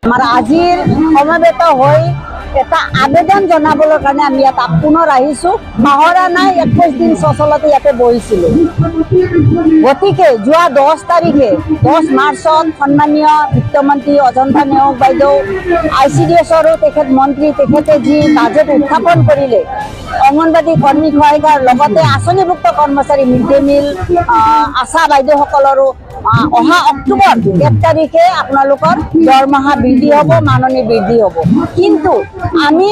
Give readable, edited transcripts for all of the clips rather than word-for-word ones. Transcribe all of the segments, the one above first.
আমাৰ আজিৰ সমবেত হৈ এটা আবেদন জনাবলৈ কাৰণে আমি ইয়াত পুনৰ আহিছোঁ। পাহৰা নাই, 21 দিন চচলতে ইয়াতে বহিছিলোঁ। গতিকে যোৱা 10 তাৰিখে, 10 মাৰ্চত সন্মানীয় বিত্তমন্ত্ৰী অজন্তা নেওগ বাইদেউ, আইচিডিএছৰো তেখেত মন্ত্ৰী, তেখেতে যি বাজেট উত্থাপন কৰিলে, অংগনবাদী কৰ্মী সহায়িকাৰ লগতে আঁচনিভুক্ত কৰ্মচাৰী, মিড ডে মিল, আশা বাইদেউসকলৰো অহা অক্টোবৰ 1 তাৰিখে আপোনালোকৰ দৰমহা বৃদ্ধি হ'ব, মাননি বৃদ্ধি হ'ব। কিন্তু আমি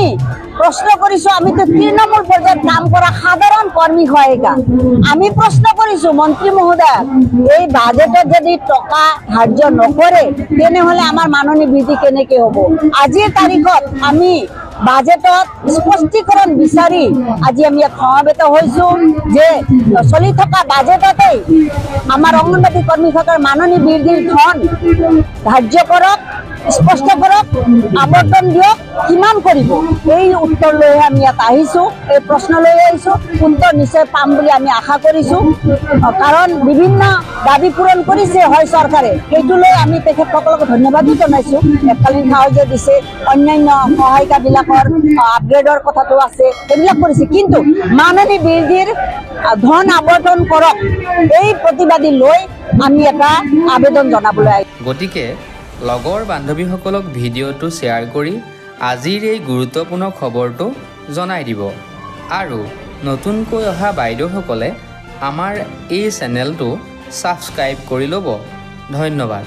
প্ৰশ্ন কৰিছোঁ, আমিতো তৃণমূল পৰ্যায়ত কাম কৰা সাধাৰণ কৰ্মী সহায়িকা, আমি প্ৰশ্ন কৰিছোঁ মন্ত্ৰী মহোদয়ক, এই বাজেটত যদি টকা ধাৰ্য নকৰে তেনেহ'লে আমাৰ মাননি বৃদ্ধি কেনেকৈ হ'ব? আজিৰ তাৰিখত আমি বাজেটত স্পষ্টীকৰণ বিচাৰি আজি আমি ইয়াত সমবেত হৈছোঁ যে চলি থকা বাজেটতেই আমাৰ অংগনবাদী কৰ্মীসকলৰ মাননি বৃদ্ধিৰ ধন ধাৰ্য কৰক, স্পষ্ট কৰক, আৱৰ্তন দিয়ক, কিমান কৰিব। এই উত্তৰ লৈহে আমি ইয়াত আহিছোঁ, এই প্ৰশ্ন লৈ আহিছোঁ। উত্তৰ নিশ্চয় পাম বুলি আমি আশা কৰিছোঁ, কাৰণ বিভিন্ন দাবী পূৰণ কৰিছে হয় চৰকাৰে, সেইটো লৈ আমি তেখেতসকলক ধন্যবাদো জনাইছোঁ। এককালীন সাহায্য দিছে, অন্যান্য সহায়িকাবিলাকৰ আপগ্ৰেডৰ কথাটো আছে, সেইবিলাক কৰিছে, কিন্তু মাননি বৃদ্ধিৰ ধন আৱৰ্তন কৰক, এই প্ৰতিবাদী লৈ আমি এটা আবেদন জনাবলৈ আহিছোঁ। গতিকে লগৰ বান্ধৱীসকলক ভিডিঅ'টো শ্বেয়াৰ কৰি আজিৰ এই গুৰুত্বপূৰ্ণ খবৰটো জনাই দিব আৰু নতুনকৈ অহা বাইদেউসকলে আমাৰ এই চেনেলটো ছাবস্ক্ৰাইব কৰি ল'ব। ধন্যবাদ।